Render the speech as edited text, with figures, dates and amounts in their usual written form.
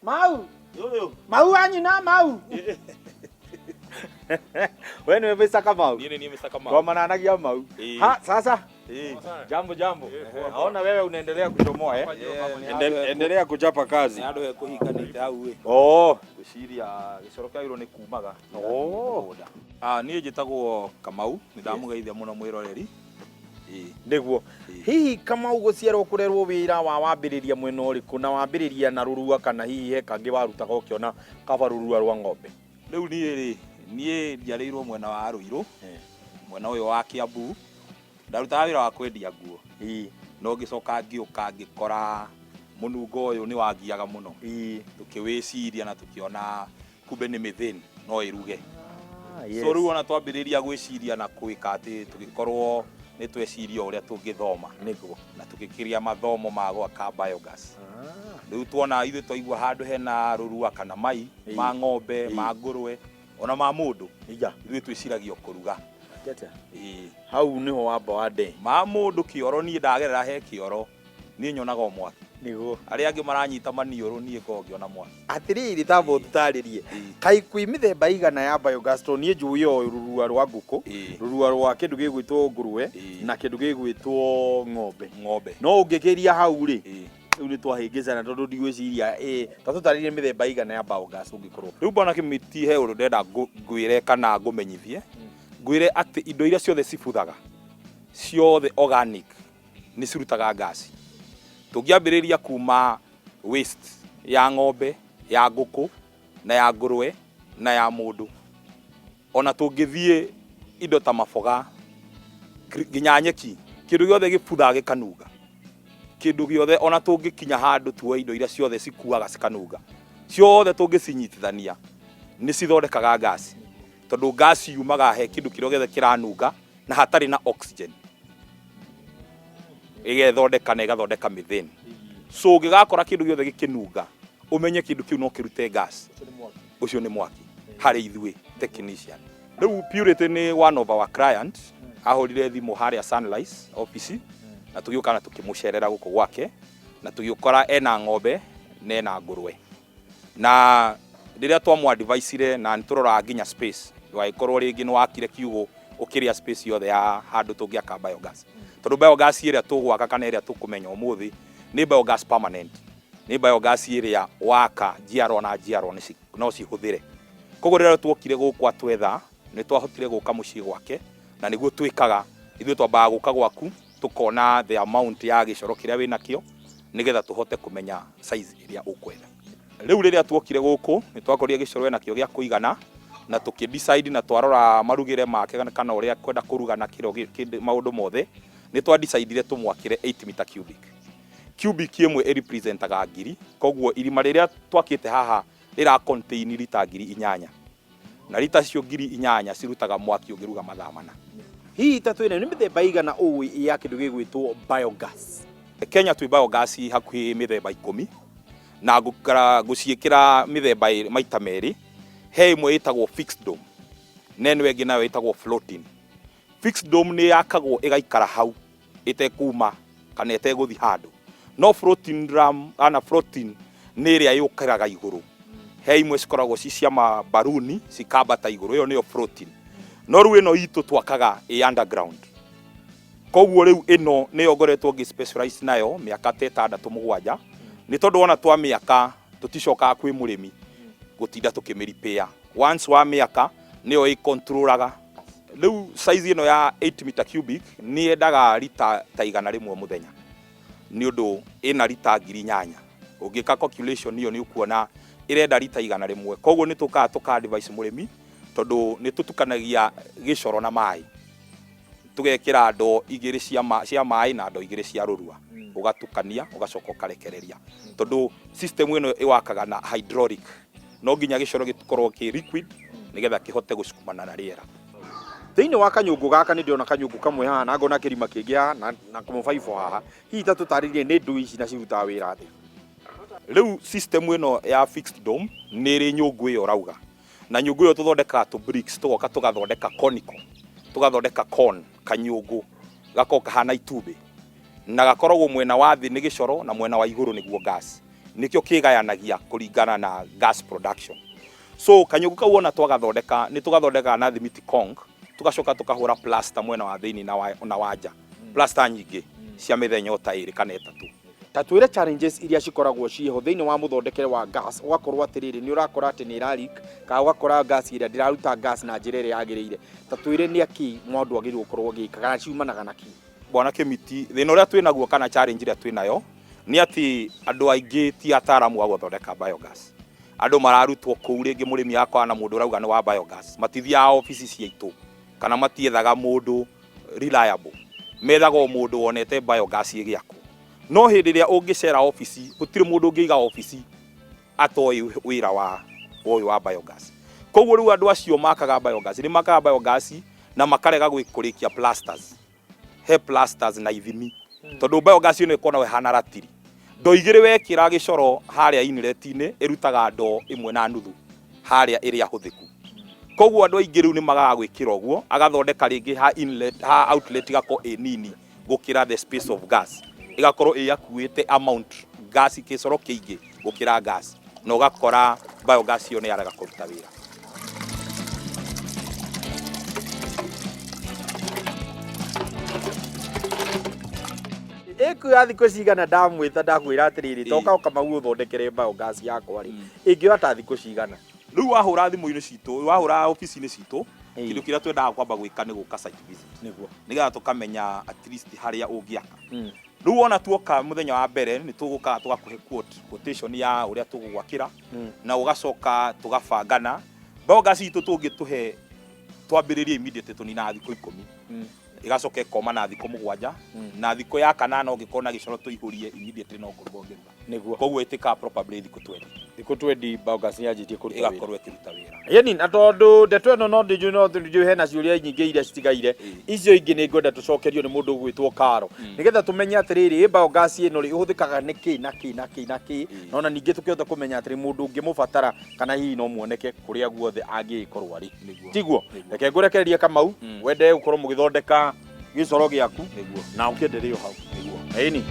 Mau. Mau wa nyina mau. We nĩwe Mr. Kamau. Niĩ nĩ niĩ Mr. Kamau. Twamananagia mau. Ĩĩ. Ha, sasa. Ĩĩ. Jambo jambo. Naona wewe unaendelea kuchomoa eh? Endelea kuchapa kazi. Nĩ handũ hekũhinganĩte hau ĩ. Oh. Ngwĩciria gĩcoro kĩagĩrĩirwo nĩ kumaga. Oh. Ah, niĩ njĩtagwo Kamau, nĩ ndamũgeithia mũno mwĩroreri. Ĩĩ. Nĩguo. Hihi Kamau gũciarwo kũrerwo wĩra wa wambĩrĩria mwena ũrĩkũ na wambĩrĩria na rũrua kana hihi he kangĩ warutaga ũkĩona kaba rũrua rwa ng'ombe? Rĩu niĩ rĩ, niĩ njiarĩirwo mwena wa Rũirũ, mwena ũyũ wa Kiambu. Ndarutaga wĩra wa kwendia nguo. No ngĩcoka ngĩũka ngĩkora mũnungo ũyũ nĩ wangiaga mũno. Tũkĩwĩciria na tũkĩona kumbe nĩ methane no ĩruge. Ah, yes. So rĩu ona twambĩrĩria gwĩciria na gwĩka atĩ tũgĩkorwo nĩ tweciria ũrĩa tũngĩthoma. Nĩguo. Na tũgĩkĩria mathomo ma gwaka biogas. Ah. Rĩu tuona ithuĩ twaigua handũ hena rũrua kana mai ma ng'ombe, ma ngũrwe, ona ma mũndũ. Iya. Ithuĩ twĩciragia o kũruga. Atĩa? Ĩĩ. Hau nĩho wamba wande. Ma mũndũ kĩoro niĩ ndagerera he kĩoro niĩ nyonaga o mwaki. Nĩguo. Arĩa angĩ maranyita maniũrũ niĩ ngoragwo ngĩona mwaki. Atĩrĩrĩ tamba ũtũtarĩrie. Kaĩ kwĩ mĩthemba igana ya biogas tondũ niĩ njũĩ o rũrua rwa ngũkũ, rũrua rwa kĩndũ gĩgwĩtwo ngũrwe na kĩndũ gĩgwĩtwo ng'ombe. Ng'ombe. No ũngĩkĩria hau rĩ, rĩu nĩ twahĩngĩcana tondũ ndigwĩciria ĩ ta tũtarĩrie mĩthemba igana ya biogas ũngĩkorwo. Rĩu bwana Kĩmiti he ũndũ ndĩrenda ngwĩre kana ngũmenyithie. Ngwĩre atĩ indo iria ciothe cibuthaga ciothe organic nĩ cirutaga ngasi. Tũngĩambĩrĩria kuma waste ya ng'ombe, ya ngũkũ na ya ngũrwe na ya mũndũ, ona tũngĩthiĩ indo ta maboga nginya nyeki, kĩndũ gĩothe gĩbuthaga gĩkanunga, kĩndũ gĩothe ona tũngĩkinya handũ tuoe indo iria ciothe cikuaga cikanunga, ciothe tũngĩcinyitithania nĩ cithondekaga ngasi, tondũ ngasi yumaga he kĩndũ kĩrĩa gĩothe kĩranunga na hatarĩ na oxygen, ĩgethondeka na ĩgathondeka methane. So ũngĩgakora kĩndũ gĩothe gĩkĩnunga, ũmenye kĩndũ kĩu no kĩrute gas, ũcio nĩ mwaki harĩ ithuĩ technician. Rĩu Purity nĩ one of our client, ahũrire thimũ harĩa Sunrise office na tũgĩũka na tũkĩmũcerera gũkũ gwake na tũgĩkora ena ng'ombe na ena ngũrwe, na rĩrĩa twamũ advice na nĩ tũroraga nginya space, ndũgagĩkorwo rĩngĩ nĩ wakire kiugũ ũkĩrĩa space yothe ya handũ tũngĩaka biogas, tondũ biogas ĩrĩa tũgwaka kana ĩrĩa tũkũmenya ũmũthĩ nĩ biogas permanent, nĩ biogas ĩrĩa waka njiarwa na njiarwa no cihũthĩre. Koguo rĩrĩa tuokire gũkũ atwetha nĩ twahotire gũka mũciĩ gwake, na nĩguo twĩkaga ithuĩ twambaga gũka gwaku tũkona the amount ya gĩcoro kĩrĩa wĩnakĩo nĩgetha tũhote kũmenya size ĩrĩa ũkwenda. Rĩu rĩrĩa tuokire gũkũ nĩ twakorire gĩcoro enakĩo gĩa kũigana na tũkĩ decide na twarora marugĩre make kana ũrĩa kwenda kũruga na kĩro maũndũ mothe, nĩ twa decidire tũmwakĩre 8 meter cubic. Cubic ĩmwe ĩ representaga ngiri, koguo irima rĩrĩa twakĩte haha rĩra contain rita 8,000, na rita icio 8,000 cirutaga mwaki ũngĩruga mathaa 4. Hihi ta twĩna nĩ mĩthemba igana ũĩ ya kĩndũ gĩgwĩtwo biogas? Kenya twĩ biogas hakuhĩ mĩthemba 10, na ngũciĩkĩra mĩthemba maita merĩ. He ĩmwe ĩtagwo fixed dome na ĩno ĩngĩ nayo ĩtagwo floating. Fixed dome nĩ yakagwo ĩgaikara hau ĩtekuma kana ĩtegũthiĩ handũ, no floating drum ana floating nĩ ĩrĩa yũkĩraga igũrũ. He imwe cikoragwo ci cia mabaruni cikambata igũrũ, ĩyo nĩyo floating. No rĩu ĩno itũ twakaga ĩ underground, koguo rĩu ĩno nĩyo ngoretwo ngĩ specialize nayo mĩaka ta 6 7, nĩ tondũ wona twa mĩaka tũticokaga kwĩ mũrĩmi gũtinda tũkĩmĩripĩa. Once wa mĩaka nĩyo ĩkontrolaga. Rĩu size ĩno ya 8 meter cubic nĩ yendaga rita ta 100 mũthenya, nĩ ũndũ ĩna rita 8,000. Ũngĩka calculation ĩyo nĩ ũkuona ĩrenda rita 100. Koguo nĩ tũkaga tũka advise mũrĩmi, tondũ nĩ tũtukanagia gĩcoro na maĩ, tũgekĩra ndoo 2 cia maĩ na ndoo 2 cia rũrua, ũgatukania ũgacoka ũkarekereria, tondũ system ĩno ĩwakaga na hydraulic, no nginya gĩcoro gĩkorwo kĩ liquid nĩgetha kĩhote gũcukumana na rĩera. Thĩinĩ wa kanyũngũ gaka nĩ ndĩrona kanyũngũ kamwe haha na ngona kĩrima kĩngĩ haha na kamũbaibũ haha. Hihi ta tũtarĩrie nĩ ndũ ici na cirutaga wĩra atĩa? Rĩu system ĩno ya fixed dome nĩ ĩrĩ nyũngũ ĩyo ũrauga, na nyũngũ ĩyo tũthondekaga tũ bricks, tũgoka tũgathondeka conical, tũgathondeka cone, kanyũngũ gakoragwo kahana itumbĩ, na gakoragwo mwena wa thĩ nĩ gĩcoro na mwena wa igũrũ nĩguo gas. Nĩkĩo kĩgayanagia kũringana na gas production. So kanyũngũ kau ona twagathondeka, nĩ tũgathondekaga na thimiti conk, tũgacoka tũkahũra plaster mwena wa thĩinĩ na wa, na wa nja. Plaster nyingĩ cia mĩthenya o ta ĩrĩ kana ĩtatũ. Ta twĩre challenges iria cikoragwo ciĩho thĩinĩ wa mũthondekere wa gas, ũgakorwo atĩrĩrĩ, nĩ ũrakora atĩ nĩ ĩra leak, kana ũgakora gas ĩrĩa ndĩraruta gas na njĩra ĩrĩa yagĩrĩire. Ta twĩre nĩ akĩ mũndũ agĩrĩirwo gũkorwo agĩka, kana ciumanaga na kĩ? Bwana Kĩmiti, thĩna ũrĩa twĩ naguo kana challenge ĩrĩa twĩ nayo nĩ atĩ andũ aingĩ ti ataaramu a gũthondeka biogas. Andũ mararutwo kũu, rĩngĩ mũrĩmi akora na mũndũ ũrauga nĩ wa biogas, matithiaga obici ciaitũ kana matiethaga mũndũ reliable, methaga o mũndũ wonete biogas ĩgĩakwo. No hĩndĩ ĩrĩa ũngĩcera obici, gũtirĩ mũndũ ũngĩiga obici atoĩ wĩra wa ũyũ wa biogas. Koguo rĩu andũ acio makaga biogas nĩ makaga biogas na makarega kũrĩkia plasters. He plasters na ithimi, tondũ biogas ĩno ĩkoragwo ĩhana ratiri. Ndoo igĩrĩ wekĩra gĩcoro harĩa inlet-inĩ ĩrutaga ndoo ĩmwe na nuthu harĩa ĩrĩa hũthĩku. Koguo andũ aingĩ rĩu nĩ magaga gwĩkĩra ũguo, agathondeka rĩngĩ ha inlet, ha outlet igakorwo ĩ nini gũkĩra the space of gas, ĩgakorwo ĩyakuĩte amount gas gĩcoro kĩingĩ gũkĩra gas, na ũgakora biogas ĩyo nĩ yarega kũruta wĩra. Ĩkuoya thikũ cigana ndamwĩta ndakwĩra atĩrĩrĩ, toka ũkamau ũthondekere biogas yakwa rĩ, ĩngĩoya ta thikũ cigana? Rĩu wahũra thimũ-inĩ citũ, wahũra obici-inĩ citũ, kĩndũ kĩrĩa twendaga kwamba gwĩka nĩ gũka site visit, nĩgetha tũkamenya at least harĩa ũngĩaka. Rĩu wona tuoka mũthenya wa mbere, nĩ tũgũkaga tũgakũhe quote, quotation ya ũrĩa tũgũgwakĩra, na ũgacoka tũgabangana. Biogas itũ tũngĩtũhe twambĩrĩrie immediately, tũninaga thikũ 10, ĩgacoka ĩkoma na thikũ 7, na thikũ ya kanana ũngĩkorwo na gĩcoro tũihũrie immediately no kũruga ũngĩruga. Koguo ĩtĩkaga probably thikũ 20. Thikũ 20 biogas nĩ yanjĩtie kũruta wĩra. Ĩgakorwo ĩkĩruta wĩra. Yani na tondũ ndeto ĩno no ndĩnjũĩ, no ndĩnjũĩ hena ciũria nyingĩ iria citigaire, icio ingĩ nĩ ngwenda tũcokerio nĩ mũndũ ũgwĩtwo Karo, nĩgetha tũmenye atĩrĩrĩ, ĩ biogas ĩno rĩ, ĩhũthĩkaga nĩ kĩ na kĩ na kĩ na kĩ, na ona ningĩ tũkĩhote kũmenya atĩrĩ, mũndũ ũngĩmũbatara kana hihi no muoneke kũrĩa guothe angĩgĩkorwo arĩ. Tiguo? Reke ngũrekererie Kamau, wende gũkorwo mũgĩthondeka gĩcoro gĩaku na ũkĩendelee o hau. Ĩni.